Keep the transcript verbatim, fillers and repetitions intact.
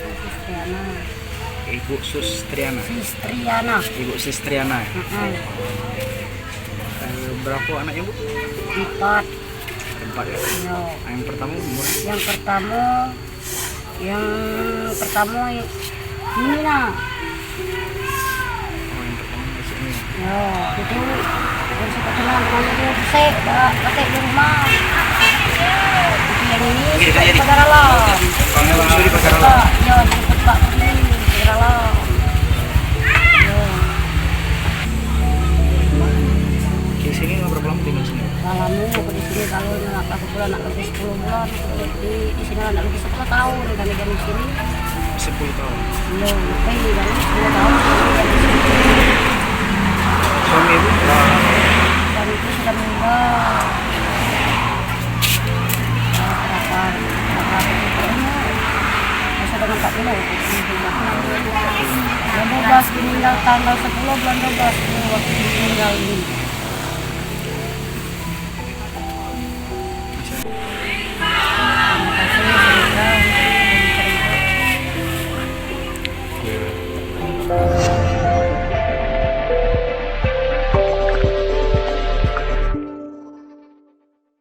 Sustriana. Ibu Sustriana. Sustriana. Ibu Sustriana. Heeh. Eh, berapa anaknya, Bu? Empat. Empat, ya? Yo. Yang pertama umur? Yang pertama, yang pertama ini lah. Oh, yang pertama di sini. Yo, itu yang suka kenal dengan dia besek, ba-, pakai di rumah. Itu yang ini suka di Pagar Alam. Yang suka di Pagar Alam. Yo, yang suka di Pagar Alam. Yo. Di sini berapa lama tinggal sini? Lah lama aku di sini, kalau nak, aku pulang nak lebih sepuluh bulan. Di, di sini nak lebih sepuluh tahun kami dari sini. Sepuluh tahun. Iya, lebih dari sepuluh tahun. Suami ibu? Suamiku sudah meninggal. Berapa? Berapa? Masa dengan empat puluh. Bulan dua belas meninggal, tanggal sepuluh bulan dua belas, waktu meninggal ini.